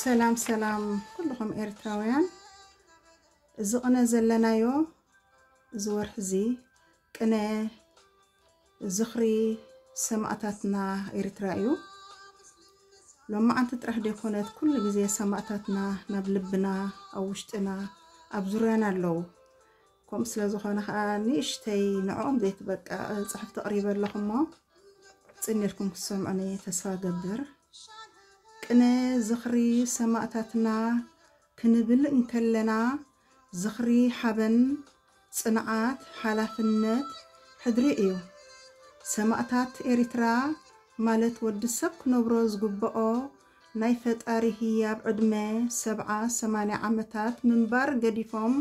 ሰላም ሰላም ኩልኹም ኤርትራውያን። እዚ ቅነ ዘለናዮ፣ እዚ ወርሒ እዚ ቅነ ዝኽሪ ሰማእታትና ኤርትራ እዩ። ሎማዓንቲ ጥራሕ ደይኮነት፣ ኩሉ ግዜ ሰማእታትና ናብ ልብና፣ ኣብ ውሽጥና፣ ኣብ ዙርያና ኣለዉ። ከምኡ ስለ ዝኾነ ኸኣ ንእሽተይ ንዕኦም ዘይትበቅዕ ጽሑፍ ተቕሪበ ኣለኹ እሞ፣ ጽን ኢልኩም ክትሰምዑኒ ተስፋ ገብር። ቅነ ዝኽሪ ሰማእታትና ክንብል እንከለና፣ ዝኽሪ ሓበን፣ ጽንዓት፣ ሓላፍነት፣ ሕድሪ እዩ። ሰማእታት ኤሪትራ ማለት ወዲ ሰብ ክነብሮ ዝግብኦ ናይ ፈጣሪ ህያብ ዕድመ ሰብዓ ሰማንያ ዓመታት ምንባር ገዲፎም፣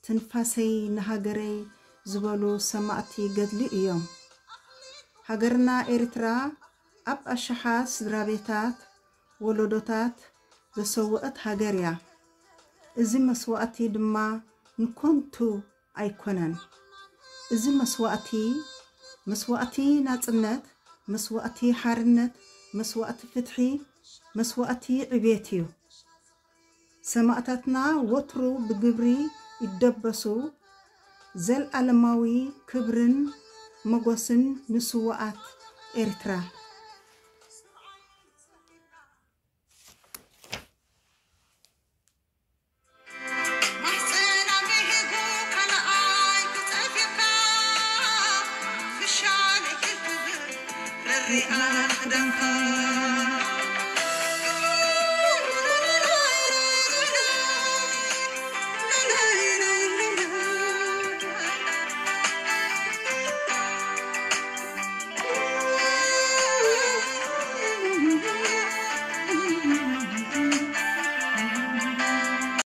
ትንፋሰይ ንሃገረይ ዝበሉ ሰማእቲ ገድሊ እዮም። ሃገርና ኤሪትራ ኣብ ኣሽሓት ስድራ ቤታት፣ ወለዶታት ዘሰወአት ሃገር እያ። እዚ መስዋእቲ ድማ ንኮንቱ ኣይኮነን። እዚ መስዋእቲ፣ መስዋእቲ ናጽነት፣ መስዋእቲ ሓርነት፣ መስዋእቲ ፍትሒ፣ መስዋእቲ ዕቤት እዩ። ሰማእታትና ወትሩ ብግብሪ ይደበሱ። ዘልኣለማዊ ክብርን መጎስን ንስውኣት ኤርትራ።